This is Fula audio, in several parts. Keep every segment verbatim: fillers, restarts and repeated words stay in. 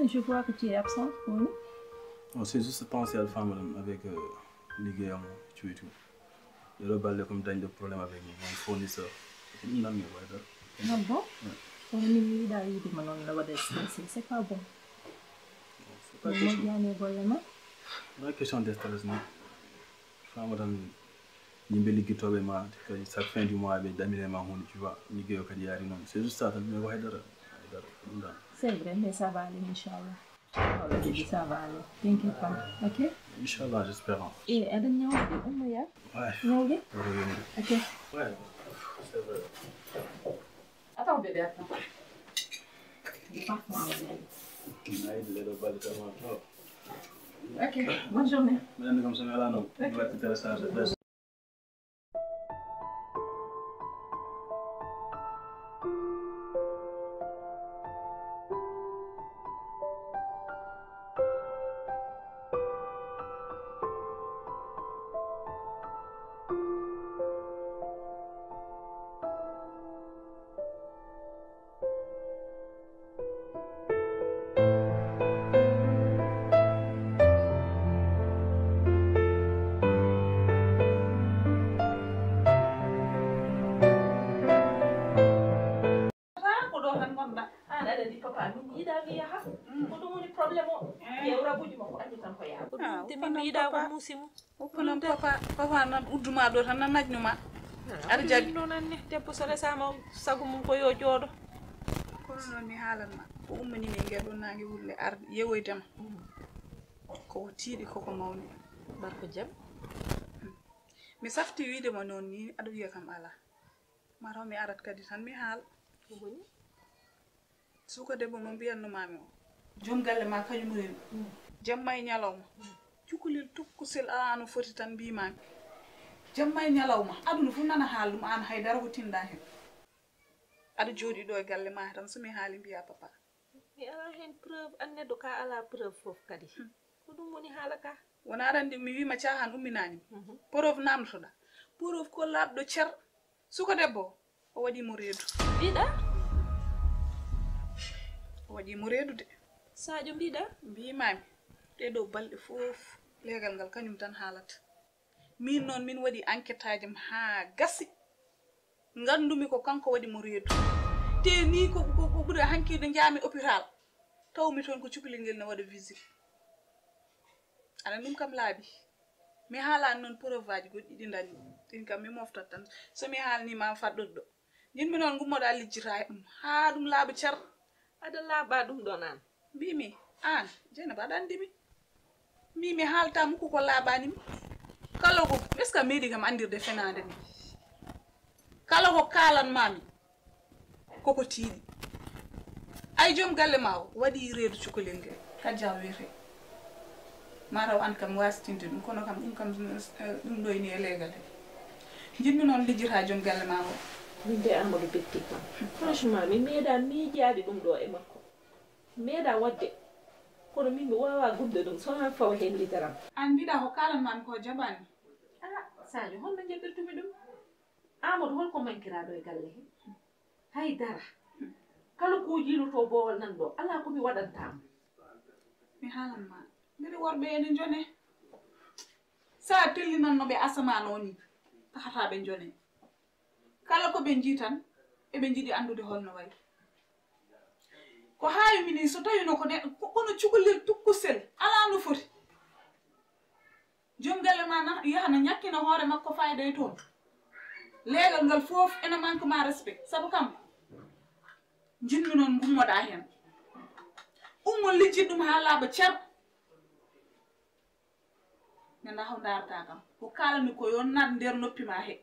Je vois que tu es absent, Tony. Non, c'est juste pensé à la femme, madame, avec euh, liggéeyam et tout et tout. Ɗeɗo balɗe ko mi dañde problème avec mon fournisseur. Ko ɗum ɗan mi waydara. Ah bon? Kono min mi yiɗa yiide ma noon no waɗa stressé, c'est pas bon. C'est pas question. Moƴƴani e golle ma. Wona question de stress non. Femme tan yimɓe liggitooɓe ma kadi chaque fin du mois ɓe damine ma hunde tu vois liggey o kadi yaari noon c'est juste ça tan mi ko haydara haydara ko ɗum ɗan. C'est vrai, mais ça va aller, inchallah. Already, ça va aller. T'inquiète pas, ok? Inchallah, j'espère. E aɗa ñawde ummoya? Ouais. Ñawde? Oto yonde. Ok. Ouais. C'est vrai. Attends, bébé, attends. Parfum. Nayi ɗeɗo balɗe tama. Ok, bonne journée. Minen kam so mi alaa noon mi watti télécharge. Ko ɗo tan ngonɗa. An aɗa anndi papa min yiɗa mi yaha. Ko ɗum woni problème o. Ƴeew rabuuji makko anndi tan ko yaha. Ko ɗum te min mi yiɗa ko muusi mum. Uppa noon papa papa nan udduma ɗo tan nan najnuma. Aɗa jaɓi noon anne debbo so resama sago mum ko yo jooɗo. Kono noon mi haalan ma ko ummanimi e ngel ɗon nange wulle arde yewoydema. Koko tiiɗi koko mawni. Barko jam. Mi safti wiide ma noon ni aɗa wiya kam ala. Mataw mi arat kadi tan mi haal. Suka debbo mo mbiyannumami o joom galle ma kañum rewi. Jamma e ñalawma cukalel tukkusel ala no foti tan mbimami. Jamma e ñalawma aduna fof nana haala ɗum an haydara ko tinɗa hen. Aɗa jooɗi ɗo e galle ma tan somi haali mbiya papa. Mi ala hen preuve an neɗɗo ka ala preuve fof kadi. Ko ɗum woni haala ka? Wona aɗa anndi mi wima cahan umminanima. Preuve namdotoɗa? Preuve ko laaɓɗo cer. Suka debbo o waɗi mo reedu. Mbiɗa o waɗi mo reedu de. Sadio mbiɗa mbimami ɗeɗo balɗe fof leegal ngal kañum tan haalata. Min noon min waɗi enquête aji am haa gasi. Ngandumi ko kanko waɗi mo reedu. Te ni ko ɓuri hankide njami hôpital. Tawmi toon ko cukalel ngel ne waɗa visite. Aɗa ɗum kam laaɓi. Mi haalani noon preuve aji goɗɗi ɗi dañmi ɗin kam mi moftat tan. So mi haalnima faɗɗoɗo ɗo jinmi noon gummoɗa lijjita e ɗum haa ɗum laaɓa cer. Aɗa laaɓa ɗum ɗon an. Mbimi an jeynaba aɗa anndi mi. Mbimi haalta mukku ko laaɓani mi. Kala ko est ce que a meeɗi kam anndirde fenaande ni? Kala ko kaalanmami koko tiiɗi. Ay joom galle ma o waɗi reedu cukalel ngel kajja o wiyete. Mataw an kam wasitinde ɗum kono kam ɗum kam ɗum ɗoyni e leegal he. Jiɗmi noon lijjita joom galle ma o. Min de amadou betti kam. Franchement mi meeɗa miijaade ɗum ɗo e makko. Meeɗa waɗde kono min mi wawa gumde ɗum sona fawa hen litaram. An mbiɗa ko kalanmami ko jaɓani. A sadio honno jaɓirtumi ɗum? Amadou holko mankiraɗo e galle he? Hay dara. Kala ko jiiloto boowal nan ɗo ala ko mi waɗantamo. Mi haalanma mbiɗa worɓe ene jone. Sa tellinanno ɓe asamano ni tahata ɓe jone. Kala ko ɓe jii tan eɓe jiɗi anndude holno wayi. Ko haayumi ni so tawino ko neɗɗo kono cukalel tukkusel ala no foti. Joom galle ma na yahana ñakkina hoore makko fayda e toon. Leegal ngal fof ene manque ma respect sabu kam jinmi noon gummoɗa heen. Ummo lijjit ɗum haa laaɓa cer. Nana haw darata kam ko kalami ko yo nat nder noppi ma he.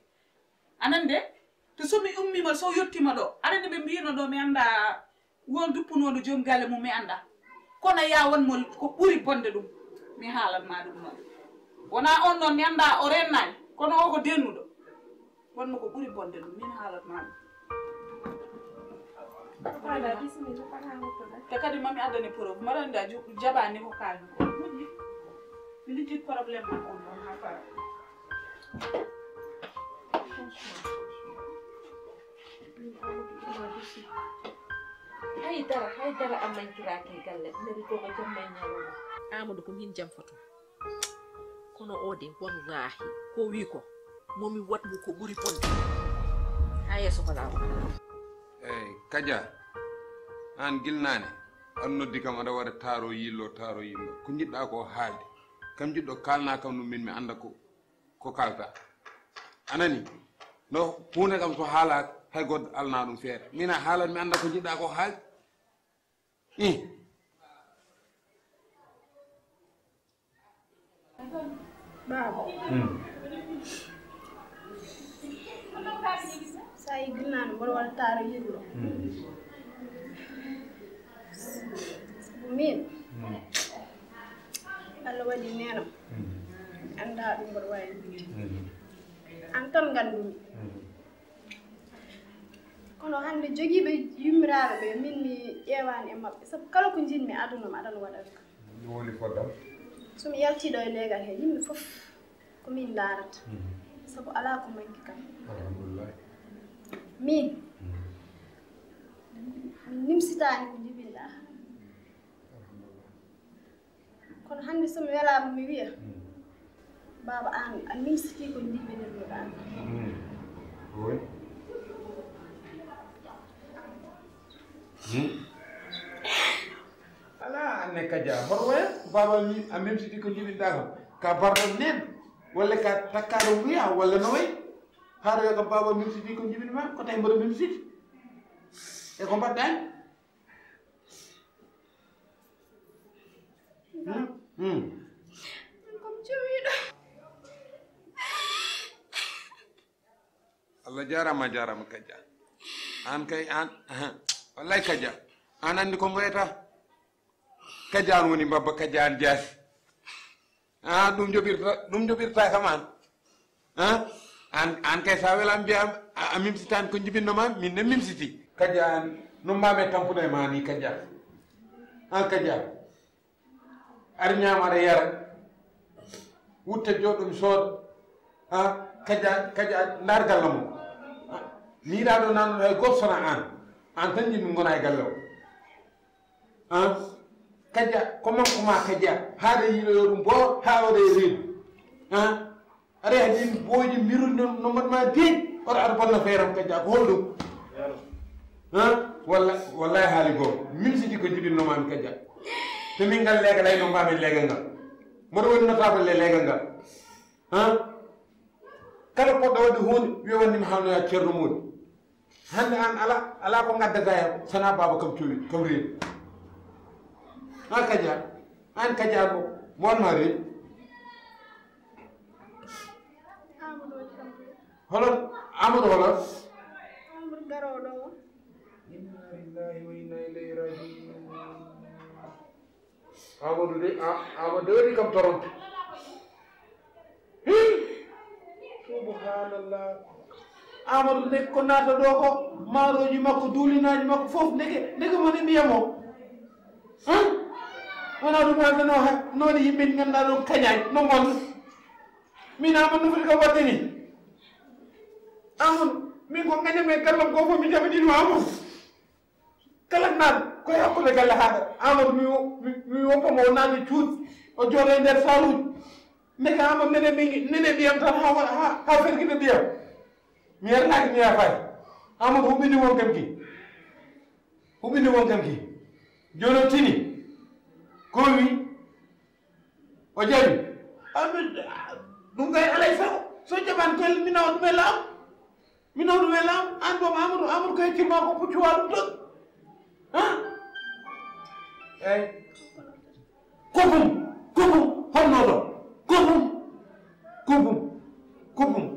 Anan de to somi ummima so yettima ɗo arani ɓe mbino ɗo mi anda won duppunoɗo joom galle mum mi anda. Kono ya won mo ko ɓuri bonde ɗum mi haalan ma ɗum noon. Wona on noon mi anda o rennani kono o ko dennuɗo. Wonno ko ɓuri bonde ɗum min haalatma ɗum. Te kadi mami addane preuve mbaɗa andi a jaɓani ko kaali ko moƴƴi. Mi lijjit probléme ma on ɗon ha fara. Ay Haydara, haydara a mankiraaki e galle, neri ko ko jamma e ñalawma. Amadou ko min jamfoto. Kono o de, wallahi, ko wi ko, momi waɗ mo ko ɓuri bonde. Ha yeeso ko laawol. Eyyi, Kaja, an gilnaane, an noddi kam aɗa waɗa taaro yillo, taaro yillo. Ko njiɗɗa ko haalde. Kam njiɗɗo kaalna kam ɗum min mi annda ko, ko kaalta. A nani? No, huunde kam so haalaaka, hay goɗɗo alna ɗum feere. Min a haalat mi annda ko njiɗɗa ko haalde. Ih. Baaba. Hmm. Sa yi gilnaano mboɗo waɗa taaro yirlo. Hmm. Sabu min. Hmm. Allah waɗi neenam. Hmm. Mi annda ɗum mboɗo waawi wiide. Hmm. An tan nganndumi. Hmm. Kono hannde jogiiɓe yummiraaɓe ɓe, min mi ƴeewaani e maɓɓe. Sabu kala ko njiɗmi aduna mi aɗa waɗa ɗum. Ɗum woni fodde am. So mi yaltii ɗo e leegal he, yimɓe fof ko min ndaarata. Mhm. Sabu alaa ko manki kam. Alhamdulillah. Min, mhm, mi nimsitaani ko njibinɗaa. Alhamdulillah. Kono hannde so mi welaama mi wiya, hmm, baaba, aan a nimsitii ko njibinirnoɗaa. Hmm. Oui. Hmm. Alaa, aan ne Kaja, hoto waya, baaba mi, a nimsitii ko njibinɗaa kam. Ka barɗo nen, walla ka takkaɗo wuya, walla no wayi? Haɗo wiya kam baaba nimsitii ko njibinmi ma, ko tawi mboɗo nimsiti. E ko mbaɗɗaa ni? Hmm? Hmm. Ko mi jowiiɗo. Allah jaaraama, a jaaraama Kaja. Aan kay, aan, ahan. Wallaay Kaja. Aan anndi ko ngoyata. Kaja aan woni mbabba, Kaja aan jaasi. Ah, ɗum joɓirta, ɗum joɓirta kam aan. Ah, aan, aan kay sa welaama mbiya a, a mimsitaani ko njibinno ma, min ne mimsiti. Kaja aan, no mbaami tampude e ma ni Kaja. Ah, Kaja. Aɗa ñaama, aɗa yara. Wutta jooɗo mi sooda. Ah, Kaja, Kaja, ndaar galle mo. Ah, mi yiɗaa ɗo nanude hay gooto sona aan. Aan tan njiɗmi ngona e galle o. Ah, Kaja, ko manque ma Kaja. Haa ɗe yiɗoyo ɗum boor, haa waɗa e reedu. Ah, aɗa yaha ɗin booji mbirude no, no mbaɗ ma deeƴi. Oto aɗa bonna feeram Kaja, ko holɗum? Ah, walla, wallahi haali goo. Min sidi ko jibinno ma mi Kaja. Te min ngal leega lay no mbamin leega ngal. Mboɗo woni notable le leega ngal. Ah, kala poɗɗo waɗde huunde, wiya wannde mi haalnoya Ceerno Moodi. Hannde aan alaa, alaa ko ngaddata heen, sana baaba kam cowi, kam reedu. Aan Kaja, aan Kaja ko, mo wonma reedu. Amadou waɗi kam reedu. Holo, Amadou holo? Amadou garooɗo o. Inna lillahi wa inna ilayhi rajiun. Amadou de, a, Amadou de waɗi kam toronto. Hi! Subhanallah. Amadou de ko naata ɗo ko, maarooji makko, duulinaaji makko fof, ndeke, ndeke mo ne ɓiyam o. Han? Wona ɗum adano ha, noon yimɓe ɗi ngannduɗaa ɗon kañaani, no ngonno. Min Amadou no foti ko waɗde ni. Amadou, min ko ngañam e gallam ko fof mi jaɓani ɗum Amadou. Kala naan ko e hakkunde galle haaɗa. Amadou mi wo-, mi, mi woppa mo o naati cuuɗi. O jooɗo e nder saaluuji. Ndeke Amadou nene ɓiy-, nene ɓiyam tan ha wa-, ha, ha ferkita ɓiyam. Mi yarnaaki mi yafaaki. Amadou huɓɓini won kam ki. Huɓɓini won kam ki. Jooni o tini. Ko wi? O jaɓi. Amin, ɗum kay alay sago. So jaɓan koye mi nawa ɗum e laamu. Mi nawa ɗum e laamu. An ɗum Amadou, Amadou ko heccir ma ko puccu waɗum ɗon. Ha? Eyi. Kofum, kofum, honno ɗo? Kofum, kofum, kofum.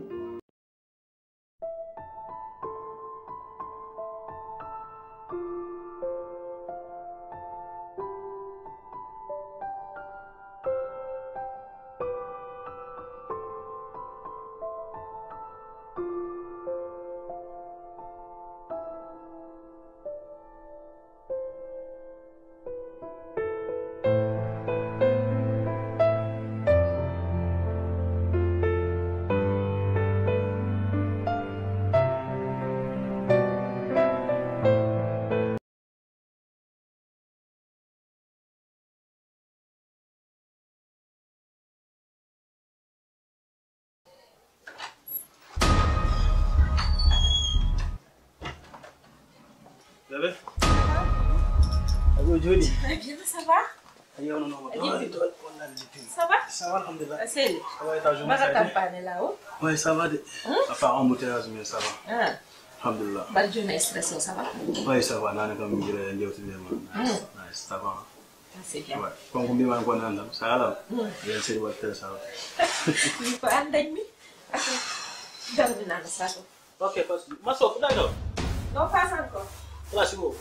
Ayo, joni. Très bien, ça va? Ayo, non, non, non. Ayo, to, wallahi, jippi. Ça va? Ça va, alhamdulillah. A seli? Ça va, étage, ma baka sali. Tampane là-haut? Oui, ça va de. Hmm? À part embouteillage, mais ça va. Ah. Alhamdulillah. Ba joni stress, ça va? Oui, ça va. Nana kam jira jewti de ma. Hmm. Nice, ça va. Ah, c'est bien. Ouais. Comme vous m'avez encore dans ça là. Hmm. Bien sûr, ouais, ça va. Il faut un demi. Dormi dans le salon. Ok, pas de souci. Maso, kuna ino? Non, pas encore. Kuna shigo.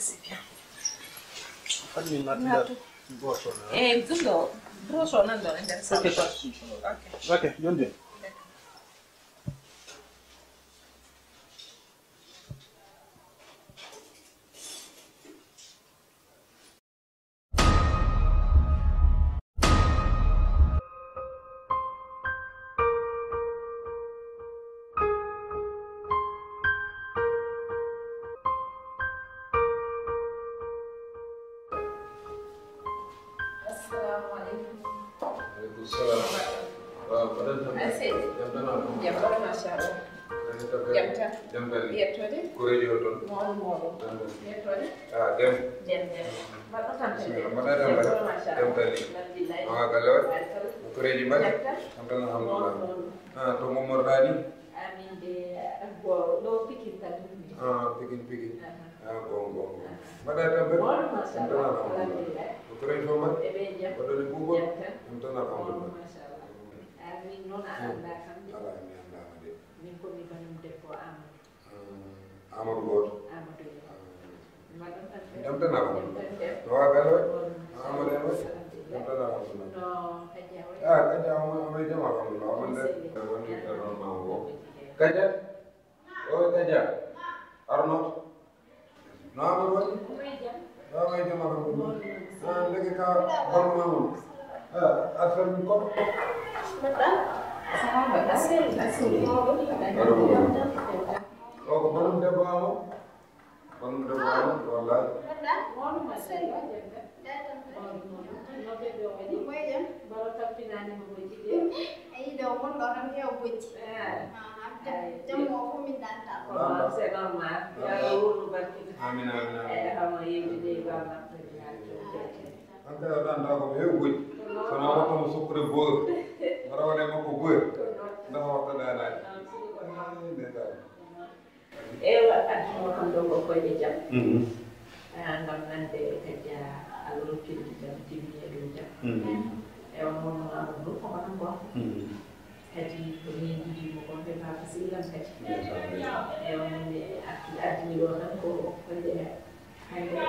C'est bien. Fat min natta nder. Naatu. Broso na. Eh, ɗum ɗo, broso nan ɗo e nder salon. Ok, pas de souci. Ok. Ok, joni. Assalamu alaikum. Alaikum salam. Waaw, madame Touré. Merci. Jam tan on? Jam tan, machallah. Jam tan. Jam tan. Yettude. Koreejo o toon. Mawɗo, mawɗo. Jam tan. Yettude. Ah, dem. Dem, dem. Mbaɗɗo tampere. Bismillah. Mbaɗɗa tampere. Jam tan, machallah. Jam tan. Alhamdulillah. Ah, kala. Barikalla. Koreeji mbaɗi? Jam tan. Jam tan, alhamdulillah. Mawɗo, mawɗo. Ah, to Momor Rani? Amin de, ah, go, ɗo Pikin tan. Ah, Pikin, Pikin. Aha. Ah, bon, bon, bon. Mbaɗɗa tampere? Mawɗo, machallah. Jam tan, alhamdulillah. Alhamdulillah. Ko koreejo ma? Eɓe jam. Mbaɗɗon e kuuɓal? Jam tan. Jam tan, alhamdulillah. Mawɗo, machallah. Amin noon a anndaa kam de. Alaa, mi anndaama de. Min ko mi banum debbo Amadou. Ah, Amadou Goto? Amadou, eey. Ah. Mbaɗɗon tampere? Jam tan, Amadou. Jam tan, jam. No waa galle waɗi? Mawɗo, machallah. Amadou en waɗi? Alhamdulillah. Jam tan, alhamdulillah. No Kadia waɗi? Ah, Kadia, omo, omo e jam, alhamdulillah. Omo nder, wonde nder ɗon ma o. Kadia? O Kadia? Arnoto? No Amadou waɗi? Omo e jam. No Amadou e jam, alhamdulillah. Ah, ndeke ka banndum Amadou. Ah, a salmini ko? Mbaɗɗa? Sahaba, a seli, a seli. Mawɗo, alhamdulillah. O ko banndum debbo Amadou? Banndum debbo Amadou, wallahi. Mbaɗɗa? Mawɗo, machallah. Jam tan. Mawɗo, mawɗo. No ɓe ɗo waɗi? Omo e jam. Mbaro tampinaani mo bojji de. Eyi, ɗo wonɗo tan heewa bojji. Ah. Aha, jam, jam o fof min ɗanta. Ko noon, c'est normal. Yo Allah wuurnu barkina. Amin, amin, amin. Eyi, homo yewtide e Baba Abdoulaye. An kay o ɗanta ko heewa bojji. Kono wonto mo sukkude boor. Mbaɗa waɗe makko boor. Kono ndax watta ɗanaji. Noon, sigi ko noon. Eh, ndeysaan. Ewa, adduno kam ɗo ko koyɗe jam. Mhm. Ah, ngam nande Kadia, a lonkinde jam, timmi e ɗum jam. Mhm. Ewa, moom Amadou ɗum ko hono ko. Mhm. Kadi ko min njiɗi mo ko ɓe Baba Seydi Lam kadi. Ndeysaan, ndeysaan. Ewa, min ɓe arti, addini ɗo tan ko koyɗe hannde.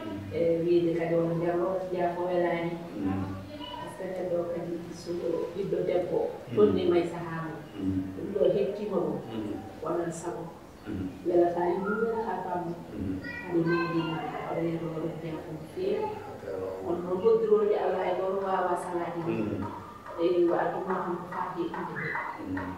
Mhm. E wiyde kadi on nder o Kadia ko welaani. Mhm. Par ce que kadi o kadi so ɓiɗɗo debbo, mhm, tolniima e sahaa mum. Mhm. Ɗum ɗo heɓtiima ɗum. Mhm. Wonan sago. Mhm. Welata yumma, welata bamma. Mhm. Hade min mbima, reeɗo, reeɗo, reeɗo, feewi. Kono noon hoddirooji Allah hay gooto waawa salaade ɗum. Mhm. Eyi, wa aduna kam ko faati e innde nde. Mhm.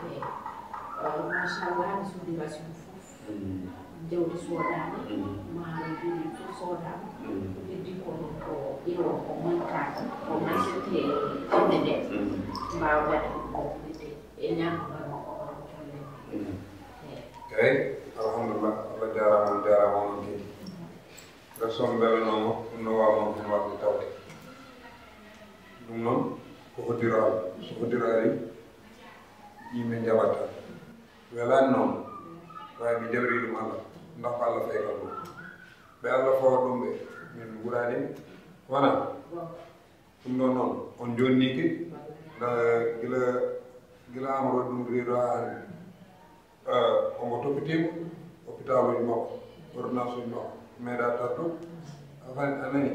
Eyi. Eh, machallah, mi suudiima suudu fof. Mhm. Jawdi soodaama, mhm, maaro jooɗi fof soodaama. Mhm. Ko heddi ko ɗum ko ƴeewa ko mankaaka, ko maccete e innde nde. Mhm. Mbaawa waɗde ɗum ko wiyetee e ñaamdu ngaroo ko hono jolle. Mhm. Eyi. Eyi, alhamdulillah, Allah jaaraama, on jaaraama onon kadi. Nde soom mbelanoomo, ɗum no waawa noon hono waɗde tawde. Ɗum noon, ko hoddiro Allah. So hoddiro arii, yimɓe njaɓat tan. Welaani noon, waawi mi jaɓrii ɗum Allah. Ndax ko Allah fayi kam ɗum. Ɓe Allah fawata ɗum ɓe, min nguuraani ɓe. Wonaa? Ɗum ɗoo noon, on njoɗniike, nda gila, gila Amadou waɗi ɗum reedu haa hannde. Eh, omo toppitiima, hôpitaluuji makko, ordonnance uji makko, meeɗa tardu. A fami, a nani?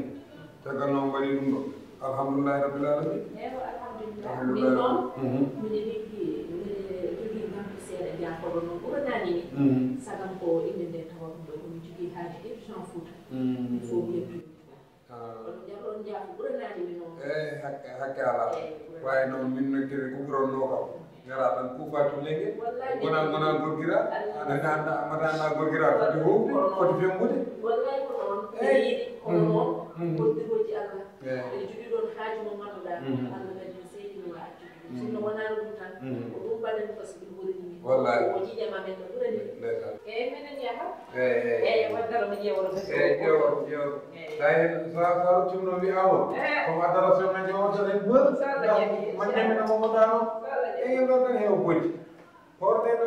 Caggal no on mbaɗi ɗum ɗo. Alhamdulillahi rabbil alamin. Eewa, alhamdulillah. Alhamdulillah. Min noon, mhm, miɗo liggi, miɗo jogii ngartu seeɗa jaafoɗo noon ɓuranaani ni. Mhm. Sagam ko innde nde tawa ɗum ɗo ko mi jogii haaju. Sans foot. Il faut que tout. Ah. Kono jaɓoon jaafu ɓuranaade mi noon. Eh, hakke, hakke alaa. Eh, ɓuranaade. Waawi noon, min no kiri ko ɓurannoo kam. Ngara tan kuufa tun lenge. Wallaay. Wona, wona gorgira. Wallaay. Aɗa annda, aɗa annda gorgira foti ho, foti fembude. Wallaay ko noon. Eh. Yiɗi, kono noon, mm, mm, ko digoji Allah. Eh. Ɓe jogii ɗoon haaju mo ngannduɗaa, mm, Allah kadi no seedinoo accude ɗum. Mm. Sinno wonaano ɗum tan, mm, ko ɗum mbaɗen ko si ɗum ɓurini. Wallaay. O ƴiƴam amen no ɓurani. Ndeysaan. Eeyi, minen yaha. Eeyi, eeyi. Eeyi, waddata mo ƴeewa ɗum. Eeyi, ƴeewa, ƴeewa. Eeyi. Tawi so, so ruttuno wiya on. Eeyi. Ko waddata so men ƴeewa tan en ɓuri. So Allah jaɓi, man ƴami no mo ɗano. So Allah jaɓi. Eeyi, ɗo tan heewa bojji. Horde ɗo.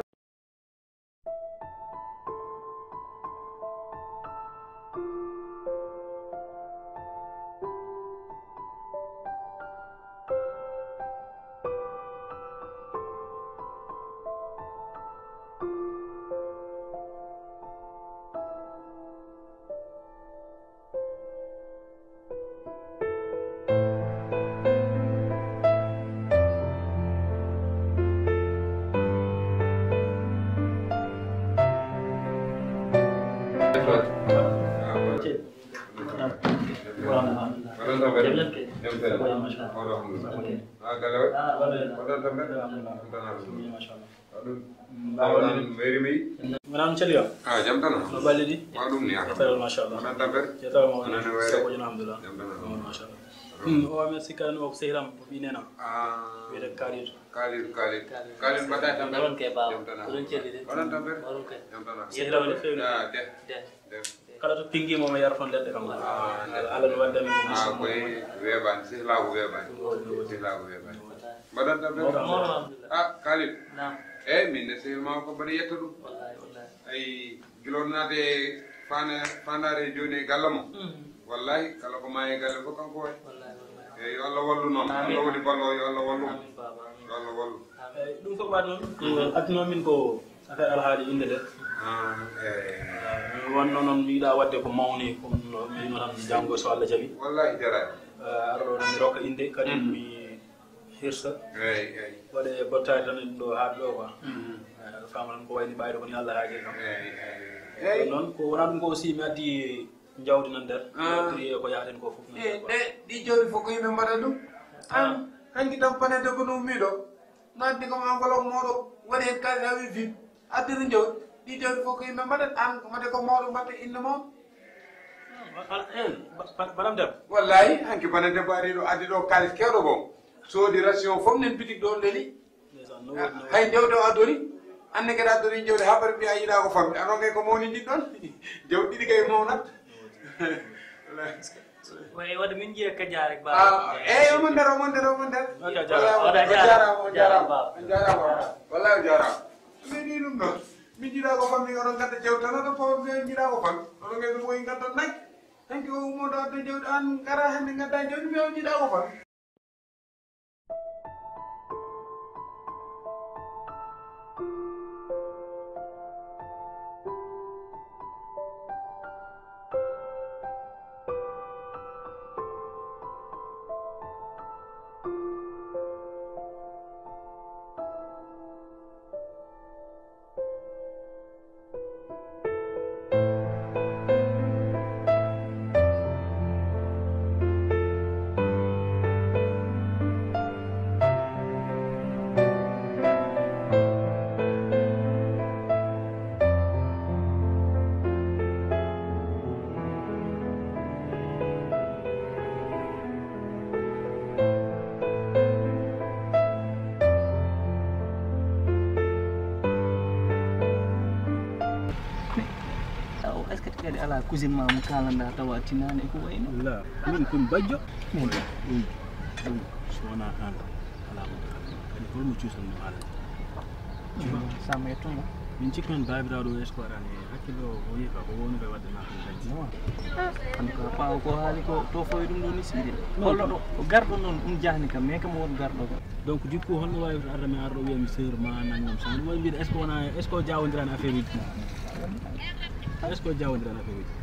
Machallah. Waɗan mbayri mi. Wona on caliya? Ah, jam tan. No balli ɗi? Wa ɗum ni, alhamdulillah. Machallah. Wona tampere? Jetta mo. Wona no wayre? Sabbo jam, alhamdulillah. Jam tan. Wona machallah. Hmm, o amen sikkano o ko sehram, o ɓi nena. Ah. Wiyete Khalid. Khalid, Khalid. Khalid. Khalid mbaɗa tampere? Oɗon ke baba. Jam tan. Oɗon celli de. Wona tampere? Oɗon ke. Jam tan. Sehram ne fewi. Ah, de. De. De. Kala to pingi mo, mi yara toon leɗɗe kam. Ah, Allah no waddani mo. Ah, koye weeɓaani, sehilaagu weeɓaani. Sehilaagu weeɓaani. Mbaɗon tampere? Mawɗo, mawɗo, alhamdulillah. Ah, Khalid. Naam. Eeyi, min ne sehil ma ko mbaɗa yetta ɗum. Wallahi, wallahi. Ay, gila o naati e fana-, fandaare jooni e galle mo. Mm. Wallahi, kala ko maayi e galle fof kanko waɗi. Wallahi, wallahi. Eeyi, yo Allah wallu noon. Amiin. Allah woni ballo, yo Allah wallu. Amiin, baba, amiin. Yo Allah wallu. Amiin. Eeyi, ɗum fof waɗi noon, ko adduno min ko affaire alhaali innde nde. Ah, eeyi. Ah, mi wonno noon mi yiɗa waɗde ko mawni, ko no mi yiɗno tan janngo so Allah jaɓi. Wallahi, jarani. Ah, arɗo noon mi rokka innde, kadi, mm, mi hirsa. Eeyi, eeyi. Waɗe bottaari tan en ɗo haa ɗo quoi. Mhm. Eh, aɗa faama tan ko wayni ɓayde ko ni Allah haajii kam. Eeyi, eeyi. Eeyi. Ɗum noon ko wonaa ɗum ko aussi mi addi jawdi nan nder. Ah. Prier ko yaaten ko fof nan nder quoi. Eh, ɗe, ɗi jawdi fof ko yimɓe mbaɗa ɗum. Ah. An, hanki tan panede ko no ummi ɗo. Naddi ko ma ngolo moɗo waɗi hen kala wi vip. Addiri jawdi. Ɗi jawdi fof ko yimɓe mbaɗat an ko mbaɗe ko mawɗo mbaɗte inno mawɗo. Ala, eh, ba-, ba-, baɗam debbo. Wallahi, hanki bana debbo ari ɗo, addi ɗo kaalis kewɗo goo. Soodi ration fof nen bitik ɗo ndeli. Ndeysaan, no woodi, no woodi. Hay jawdi o addori. Anne kadi addori jawdi haa bari mbiya yiɗa ko fammi. Ano kay ko mawni ndi ɗon. Jawdi ɗiɗi kay mawnat. Wallahi. Wayi, wadde min njiya Kajaar rek, baba. Ah, eh, omo nder, omo nder, omo nder. Kajaar. Wallahi, on jaaraama, on jaaraama, on jaaraama. Wallahi, on jaaraama. Min ni ɗum ɗon. Min jiɗa ko fammi, oɗon gadda jawdi tan, oɗon pawa min jiɗa ko fammi. Oɗon gadda ko en gadda nag. Hanki o ummoto adda jawdi, an ngara hannde gadda jawdi, mi on jiɗa ko fammi. Aw, est-ce que kadi alaa cousin ma mo kaalanɗaa tawa tinaani e ko wayi noon? La, min ko mi bajjo. Min. Ɗum, ɗum, so wonaa aan, alaa mo kaalanmi. Kadi holmo cuusanmi haalande? Sam e Tumba. Min cikkan baabiraaɗo o, est-ce que aɗa anndi hakkille o, o wiyi ka ko woni ɓe waɗde ma ɗum dañde? Non. En tout cas, ɓaawo ko haali ko, to fawi ɗum ɗo ni siide. Non. Holno ɗo, ko garɗo noon, ɗum jahni kam, mais kam won garɗo ko. Donc, du coup, holno waawirta arde mi arɗo wiya mi sœur ma, nangam sangam? Ɗum wawi wiyde, est-ce que wona, est-ce que o jawondirani affaire uji ɗum? Est-ce que o jawondirani affaire uji?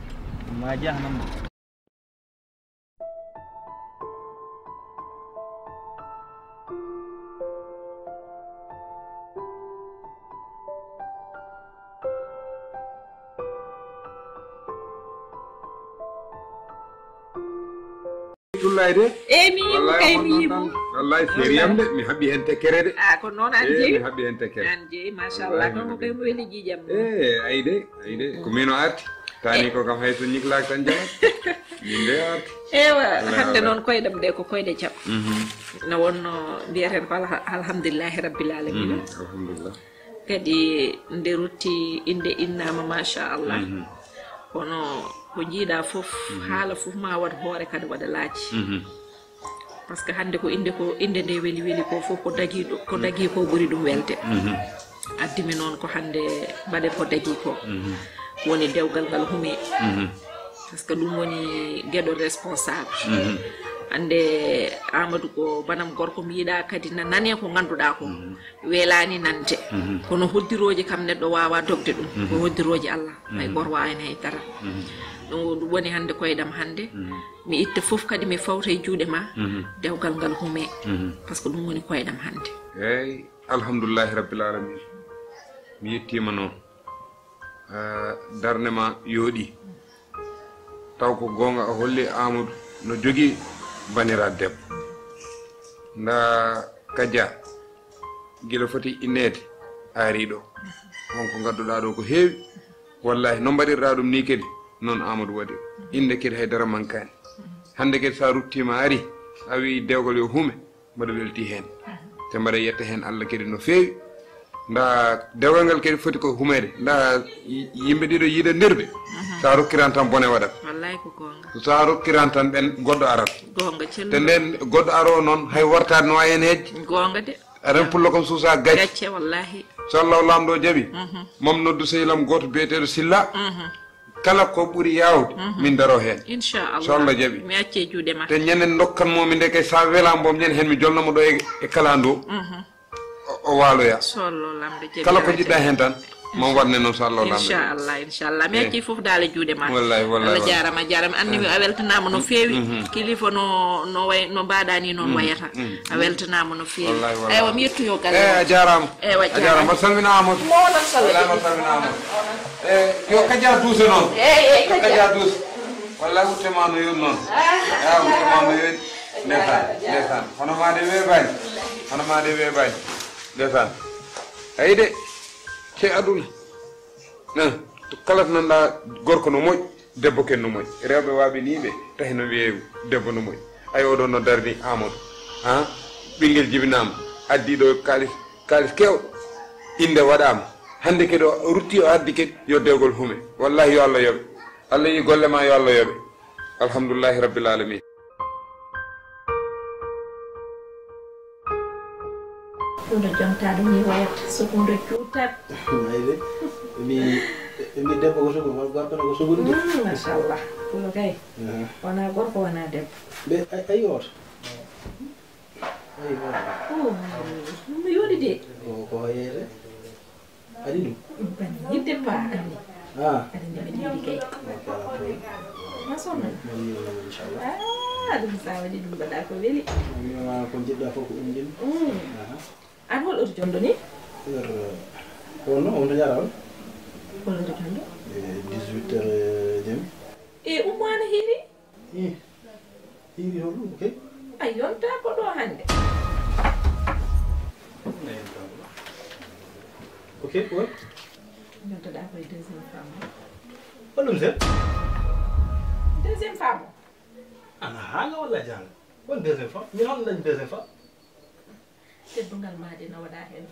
Ma jahnam. Wallaay de. Eyi, mi yiimo kay, mi yiimo. Wallaay, seriyam de, mi haɓɓi heen tekkere de. A ko noon an Eh, jeyi? Mi haɓɓi heen tekkere. An jeyi, machallah. Kanko kay mo weli jiijam mo. Eh, ayi de, ayi de. Ko min o arti. Tani ko kam hay so ñiklaak tan jalan. Min de arti. Ewa, Wallaay, hannde wallaay. Noon koyɗam ɗe ko koyɗe jam. No wonno mbiyeten ko alha- alhamdulillahi rabbil alamina. Alhamdulillah. Kadi nde rutti innde innama machallah. Kono ko jiiɗa fof, haala fof ma waɗ hoore kadi waɗa laaci. Par ce que hannde ko innde ko innde nde weli weli ko fof ko dagi ɗo- ko dagi ko ɓuri ɗum welde. Addimi noon ko hannde mbaɗen ko dagi ko. Woni dewgal ngal hume. Par ce que ɗum woni geɗo responsable. Hannde Amadou ko banam gorko mi yiɗa kadi na nane ko ngannduɗa ko. Welani nande. Kono hoddirooji kam neɗɗo wawa dogde ɗum. Ko hoddirooji Allah. Hay goto wawa hen hay dara. Ɗum ɗum woni hannde koyɗam hannde. Mi itta fof kadi mi fawta e juuɗe ma. Dewgal ngal hume. Par ce que ɗum woni koyɗam hannde. Eyi, alhamdulillahi rabbil alamin. Mi yettima noon. Ah, darnde ma yooɗi. Taw ko goonga a holli Amadou no jogii baniraɗo debbo. Nda Kaja, gila foti inneede a ari ɗo. Wonko ngadduɗa ɗo ko heewi. Wallahi no mbaɗirɗa ɗum ni kadi noon Amadou waɗi. Innde kadi haydara mankani. Hannde kadi sa ruttima ari a wi dewgal yo hume. Mbaɗa welti heen. Te mbaɗa yetta heen Allah kadi no feewi. Nda dewgal ngal kadi foti ko humeede. Nda y- yimɓe ɗiɗo yiiɗandirɓe. Sa rokkiran tan bone waɗat. Wallahi ko goonga. Sa rokkiran tan ɓen goɗɗo arat. Goonga Te celluɗo. Nden goɗɗo aro noon hay wartaade no wawi heen hejje. Goonga de. Aɗan pullo kam suusa gacce. Gacce wallahi. So Allah lamɗo jaɓi. Mam noddu sehilam gooto biyeteeɗo Silla. Kala ko ɓuri yaawde min daro heen. Inchallah. So Allah jaɓi. Mi acce juuɗe ma. Te ñande dokkan momi nde kay sa welama boom ñande heen mi jolnamo ɗo e, e kalandu o, o waloya. Sollo lamɗo jaɓi. Kala ko jiɗɗa heen tan mam waɗne noon so Allah lamɗo. Inchallah, inchallah. Mi acci fof daale juuɗe ma. Wallahi, wallahi, Allah wallahi. Jarama, jarama. Anni mi a weltanama no feewi. Kilifa no no way no mbaɗani noon wayata. A weltanama no feewi. Wallahi, wallahi. Eywa mi yettoyo galle. Eh, a jarama. Eywa, A jarama. Mbaɗa salmina Amadou. Moɗon salmina. Wallahi mbaɗa salmina Amadou. Eh, yo Kaja Duuse noon. Eyyi, eyyi, Yo Kaja Duuse. Wallahi wutte ma no yoni noon. Ah, wutte ma no yoni. Ndesan, ndesan. Hono ma de weeɓani. Hono ma de weeɓani. Ndesan. Ayi de. Ce aduna. Na, kala to nanɗa gorko no moƴƴi, debbo ken no moƴƴi. Rewɓe waɓe ni ɓe tahi no wiye debbo no moƴƴi. Ay oɗo no darni Amadou. Ha? Ɓinguel jibinama. Addi ɗo kalis, kalis kewɗo. Inde waɗama. Hande kadi o rutti o addi kadi yo dewgol hume. Wallahi yo Allah yoɓe. Allah yi golle ma yo Allah yoɓe. Alhamdulillahi rabbil alamin. Ɗum ɗo jonta ɗum ni wayata so ɗum ɗo juutat. Ayde mi mi debbo ko sugol won gorko ne ko sugol de. Machallah, pulo kay wona gorko wona debbo. Ɓe ayi oto. Ayi oto. Ɗum no yooɗi de. Ko ko yeeyete. Aɗa yiɗi ɗum? Bani yidde pa anni. Ah. Aɗa nde mbiɗa yiɗi kay. Ok, ala problème. Ma sonna. Mo yiɗi ɗum inchallah. Ah, ɗum sa waɗi ɗum mbaɗa ko weli. Mima ko jiɗɗa fof ko ɗum jiɗmi. Mm. Aha. An hol oto jondo ni? Heure wonno on to jara on? Hol oto jondo? E dix-huit heures jami. E ummo ana hiiri? Ih. Hiiri hol ɗum kay? A yonta ko ɗo hande. Ok, what? Yontoɗa koye deuxième femme o. Hol ɗum sen? Deuxième femme o. Ana haanga walla jaanga? Won deuxième femme? Min hol dañi deuxième femme? Teddungal ma de no waɗa hen.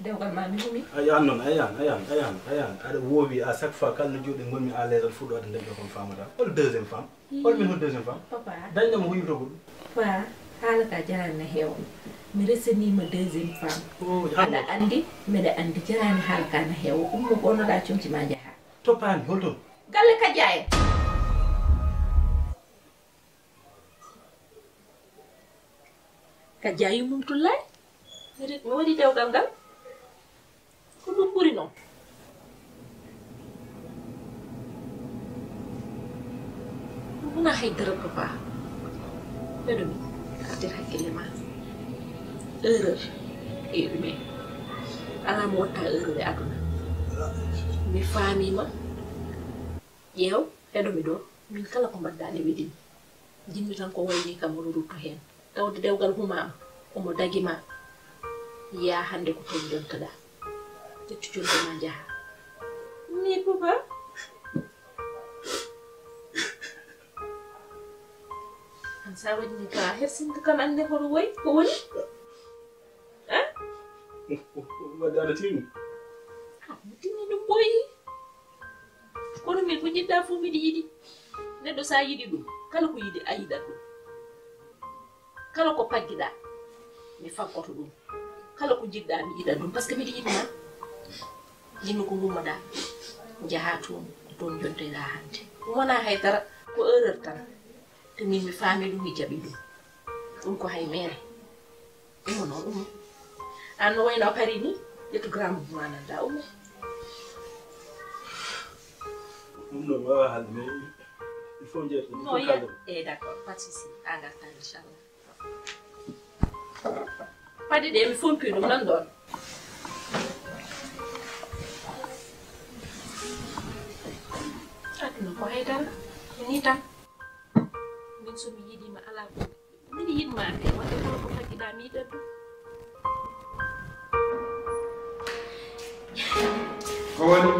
Dewgal ma mi humi. Ayan noon, ayan, ayan, ayan, ayan. Aɗa woowi à chaque fois kala no joɗi gonmi à l'aise aɗa fuɗɗo aɗa ndeɓɗo kon famata. Hol deuxième femme? Hol min hol deuxième femme? Papa. Dañnam huytogol. Pa, haala ka jarani na heewa. Mi resanima deuxième femme. Oh, Aɗa andi, mbeɗa andi jarani haala ka na heewa. Ummo ɓonnoɗa comci ma jaha. Toppani, hol toon? Galle ka jaayen. Ka jaayi mum tullay. Mi ri- mi waɗi dewgal ngal. Ko ɗum ɓuri noon. Ɗum wona hay dara papa. Mbeɗo mi artir hakkille ma. Erreur. E ɗumen. Alaa mo watta erreur e aduna. Mi faamima. Ƴeew, heɗo mi ɗo. Min kala ko mbaɗɗa ne weɗimi. Jinmi tan ko wayni kam oɗo ruttu heen. Tawde dewgal humaama, omo dagi ma. Yaa hannde ko toon jontoɗaa. Ƴettu jonto ma njaha. Ni papa. An sa waɗi ni ka hersinta kam anne hono woy ko woni? Eh? Wadde ana timi? Ah, mi timi ɗum boyi. Kono min ko jiɗɗa fof miɗa yiɗi. Neɗɗo sa yiɗi ɗum, kala ko yiɗi a yiɗat ɗum. Kala ko paggiɗa mi faggoto ɗum. Kala ko jiɗɗa mi yiɗat ɗum parce que miɗa yiɗi ma. Jinmi ko ngummoɗa njaha toon, ko toon jontoɗa hannde. Ɗum wona hay dara, ko erreur tan. Te min mi faami ɗum, mi jaɓi ɗum. Ɗum ko hay mere. Ɗum noon ɗum. An no wayno a pari ni, ƴettu grand boubou ma nannda ɗum. Ɗum ɗo mi wawa haalde mais il faut jeeto. No ya. Eh, d'accord, pas de souci. A garta inchallah. Paɗe ɗe mi fompi ɗum nan ɗon. Aduna ko haydara, ko ni tan. Min so mi yiɗima ala ko miɗa yiɗma ande wadde kala ko faggiɗa mi yiɗat ɗum. Ko woni?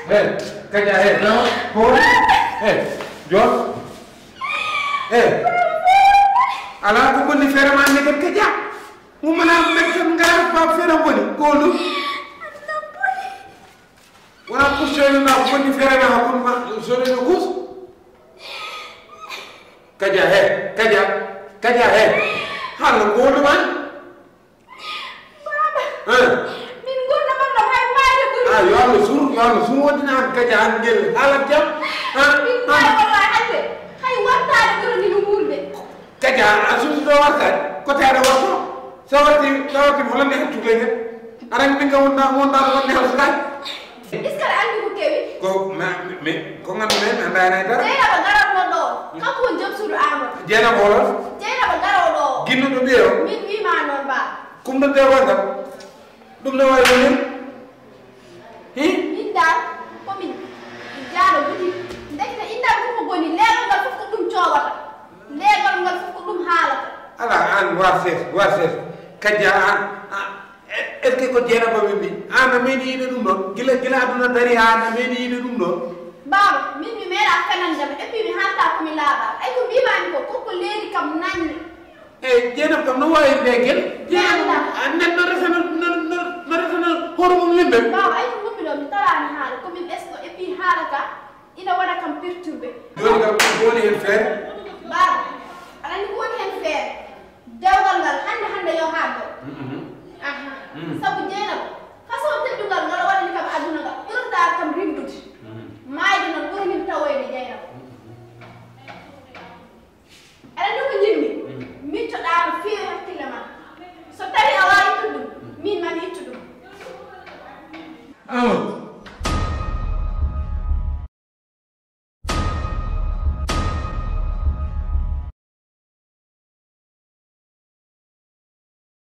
He, Kaja, he, ko woni? He, Joor. He. Ala ko bonni feere ma ne kan Kaja. Umana men kan ngara ba feere boni. Ko ɗum? Wona kus jooni ma ko bonni feere ma hakkunde ma jooni no kus. Kaja he, Kaja, Kaja he. Halla ko woni man? Baba. Eh. Min gonna baba hay mbaade buri. Ah, yo Allah sur, yo Allah sur wodina an Kaja an ngel halat jam. Ah, min mbaade wallahi hande. Hay wartaade buri ni no wuurde. Kaja a suusi ɗo wartaade. Ko taade warto. Sa warti, sa warti mo lande haccu gay ne. Aran min ga wonda, wonda wonde hawsukaade. Est-ce que aɗa anndi ko kewi? Ko ma, mi, ko nganndu men, annda hen hay dara. Jeynaba garatno ɗo. Kanko woni joom suudu Amadou. Jeynaba holo? Jeynaba garowo ɗo. Ginnuɗo ɓiye o? Min wiima noon ba. Kumɗo de wonda. Ɗum no wawi wonir. Hi? Min dal, ko min. Jaaro buti. Ndekete innal ko ko goni. Leegal ngal fof ko ɗum coowata. Leegal ngal fof ko ɗum haalata. Ala an war ses, war ses. Kajja an. Est-ce que ko Jeynaba wimbi? An a meeɗi yiide ɗum ɗon? Gila, gila aduna dari an a meeɗi yiide ɗum ɗon? Baaba, min mi meeɗa fenande ma, et puis mi haalta ko mi laaɓa. Ay ko mbimaami ko, ko ko leeri kam nanni. Eyi, Jeynaba kam no wawi nde gel? Jeynaba, a nden no resana, no, no, no resana hoore mum limbe? Baaba, ay ko ngummi ɗo, mi taraani haala, ko min ɓesɗo, et puis haala ka, ina waɗa kam perturbé. Joni kam, ko woni hen feere? Baaba, aɗa anndi ko woni hen feere? Dewgal ngal hannde hannde yo haa ɗo. Mhm. Aha. Mm. Sabu Jeynaba, façon teddungal ngal o waɗani kam aduna ngal, ɓurata kam rimɗude. Mm. Maayde noon ɓuri min tawoyde Jeynaba. Mm. Aɗa anndi ko njiɗmi? Mm. Mittoɗaa no feewi hakkille ma. So tawii a waawii ittude ɗum, mm, min maa mi ittu ɗum. Amadou,